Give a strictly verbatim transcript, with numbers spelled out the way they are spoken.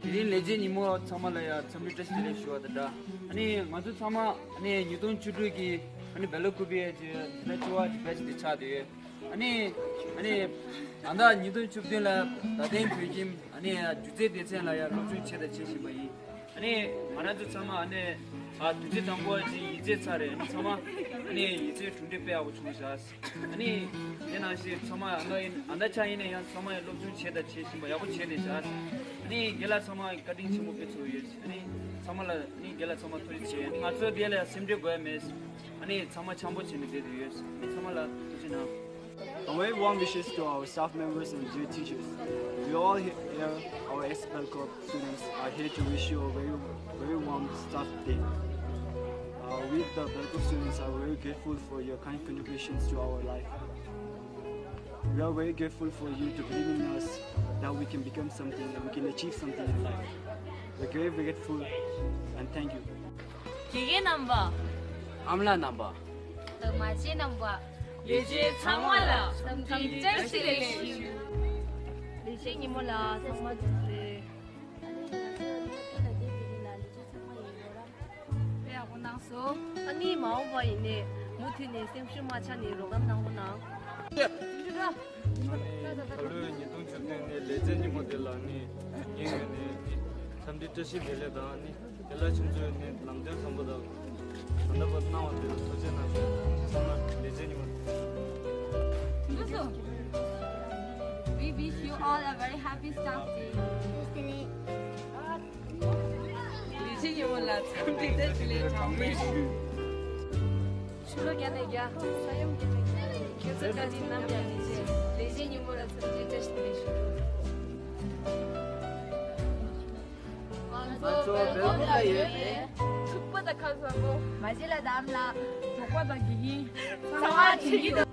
དེ་རིང་ལས་བྱེད་ཉིན་མོ་ཚང་མ་ལ་ཡང་འཚམས་འདྲི་བཀྲ་ཤིས་བདེ་ལེགས་ཞུ་བ་དང་སྦྲགས། ཨ་ནི་ང་ཚོ་ཚང་མ་ཨ་ནི་ཉིས་སྟོང་བཅུ་དྲུག་གི་ཨ་ནི་སྦེལ་ཀོབ་ཀྱི་ཨ་ནི་བཅུ་པ་གི་བེ་ཆི་དེ་ཆགས་བསྡད་ཡོད། ཨ་ནི་ཨ་ནི་ད་ལྟ་ཉིས་སྟོང་བཅུ་བདུན་ལ་རྡ་སྟེང་བོད་ཁྱིམ་ཨ་ནི་སྒྱུ་རྩལ་སྡེ་ཚན་ལ་ཡང་སློབ་སྦྱོང་བྱས་དང་བྱེད་བཞིན་པ་ཡིན། ཨ་ནི་ང་རང་ཚོ་ཚང་མ་ཨ་ནི་ཨ་དུས་ཚོད་དང་པོ་ཅིག་ཡིག་ཚད་ཚར་རེད། ཨ་ནི་ཚང་མ་ཨ་ནི་ཡིག་ཚད་གྲུབ་འབྲས་དཔེ་ཡག་པོ་བྱུང་ཤག་ཨ་ནི་དེ་ནང་བཞིན་ཚང་མ་ཨ་ནི་ཨ་ད་ཆ་ཡིན་ན་ཡང་ཚང་མ་ཡང་སློབ་སྦྱོང་བྱས་དང་བྱེད་བཞིན་པ་ཡག་པོ་བྱས་ནས་ཤག་ཨ་ནི་རྒན་ལགས་ཚང་མ་བཀའ་དྲིན་ཆེན་པོ་དཔེ་ཚོར་ཡོད། ཨ་ནི་ཚང་མ་ལ་ཨ་ནི་རྒན་ལགས་ཚང་མ་ཐུགས་རྗེ་ཆེ། ཨ་ནི་ང་ཚོ་དེ་ལ་སེམས་ཁྲལ་དགོས་ཡ་མེད། ཨ་ནི་ཚང་མ་འཆམ་པོ་བྱས་ནས་བསྡད་དུ་ཡོད། ཨ་ནི་ཚང་མ་ལ་ཐུགས་རྗེ་གནང་། A very warm wishes to our staff members and dear teachers. We all he- here, our ex-Belkop students, are here to wish you a very, very warm staff day. Uh, we, the Belkop students, are very grateful for your kind contributions to our life. We are very grateful for you to believe in us that we can become something and we can achieve something in life. We're very grateful and thank you. དགེ་རྒན་རྣམ་པ། ཨ་མ་ལགས་རྣམ་པ། དང་མ་བྱན་རྣམ་པ། ལས་བྱེད་ཚང་མ་ལ་འཚམས་འདྲི་བཀྲ་ཤིས་བདེ་ལེགས་ཞུ། ལས་བྱེད་ཉིན་མོ་ལ་ཚང་མ་ཐུགས་རྗེ་ཆེ། དཔེ་ཡག་པོ་གནང་སོང་། ཨ་ནི་མ་འོངས་པ་ཡིན་ནའི་མུ་མཐུད་ནས་སེམས་ཤུགས་མ་ཆག་ནས་རོགས་རམ་གནང་རོགས་གནང་། ད་ལོའི་ཉིས་སྟོང་བཅུ་བདུན་ནས་ལས་བྱེད་ཉིན་མོ་དེ་ལ་ནི་ངའི་ངོས་ནས་ནི་འཚམས་འདྲི་བཀྲ་ཤིས་བདེ་ལེགས་དང་ནི་དེ་ལ་ཁྱེད་ཚོས་ནི་ལམ་སྟོན་བཟང་པོ་དང་ད་ལྟ་བར་གནང་བ་དེ་ལ་ཐུགས་རྗེ་གནང་ཞུ། ཚང་མ་ལས་བྱེད་ཉིན་མོ། We wish you all a very happy staff day. ལས་བྱེད་ཉིན་མོ་ལ་འཚམས་འདྲི་བཀྲ་ཤིས་བདེ་ལེགས་གྲངས་མེད་ཞུ། ཕྱི་ལོ་བརྒྱ་ནས་བརྒྱ། ས་ཡོམ་བརྒྱ་ནས་བརྒྱ། ཁྱེད་ཚོ་བཀའ་དྲིན་ནམ་ཡང་མི་ཆད། ལས་བྱེད་ཉིན་མོ་ལ་འཚམས་འདྲི་བཀྲ་ཤིས་བདེ་ལེགས་ཞུ། ང་ཚོ་བེལ་ཀོབ་ལ་ཡོད་པའི་ཕྲུ་གུ་དང་ཁམས་བཟང་པོ། མ་གཞི་ལ་གདམ་ལ། གྲོགས་པོ་དང་དགེ་རྒན། ཚང་མ་བྱེད་ཀྱི་འདུག